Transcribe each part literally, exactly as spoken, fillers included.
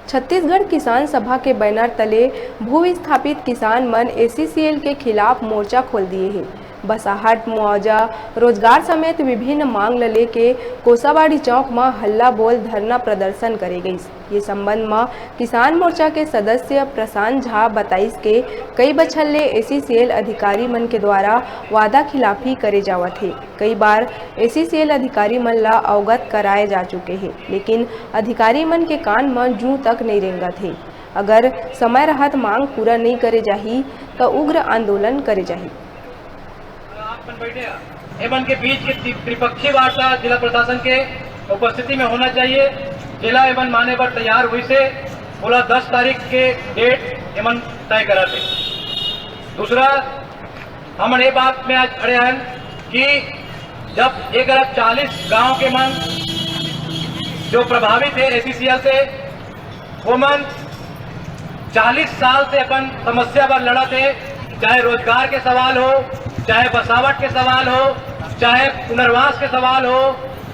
छत्तीसगढ़ किसान सभा के बैनर तले भू विस्थापित किसान मन एसीसीएल के खिलाफ मोर्चा खोल दिए हे। बसाहट, मुआवजा, रोजगार समेत विभिन्न मांग ल लेके कोसाबाड़ी चौक म हल्ला बोल धरना प्रदर्शन करे गइस। ये संबंध म किसान मोर्चा के सदस्य प्रशांत झा बताइस के कई बछर ले एसीसीएल अधिकारी मन के द्वारा वादा खिलाफी करे जावत हे। कई बार एसीसीएल अधिकारी मन ला अवगत कराए जा चुके हे, लेकिन अधिकारी मन के कान म जूं तक नइ रेंगत हे। अगर समय रहत मांग पूरा नइ करे जाही, त उग्र आंदोलन करे जाही। आप मन बैठे हैं। एमन के बीच के त्रि-, त्रिपक्षीय वार्ता जिला प्रशासन के उपस्थिति में होना चाहिए। जिला एमन माने बर तैयार हुई से बोला दस तारीख के डेट एमन तय करा थे। दूसरा, हमन ये बात में आज खड़े हैं कि जब एक अरब चालीस गांव के मन जो प्रभावित है एसीसीएल से, वो मन चालीस साल से अपन समस्या पर लड़त हे, चाहे रोजगार के सवाल हो, चाहे बसावट के सवाल हो, चाहे पुनर्वास के सवाल हो,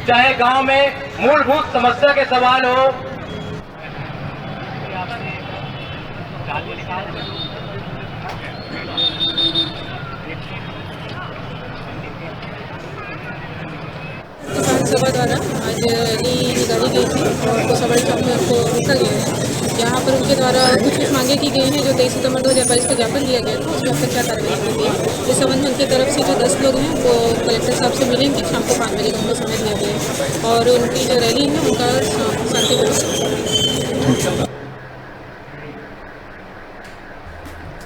चाहे गांव में मूलभूत समस्या के सवाल हो। किसान सभा द्वारा आज रैली निकाली गई थी और कोसाबाड़ी चौक में उनको रोका गया है। यहाँ पर उनके द्वारा कुछ कुछ मांगे की गई हैं, जो तेईस सितंबर दो हज़ार बाईस को ज्ञापन दिया गया था, उसमें अब तक क्या कार्रवाई की गई है। इस संबंध में उनकी तरफ से जो दस लोग हैं, वो कलेक्टर साहब से मिलेंगे शाम को पाँच बजे का उनको समय दिया गया है और उनकी जो रैली है, उनका शा-, शांतिपूर्वक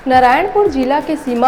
नारायणपुर जिला के सीमा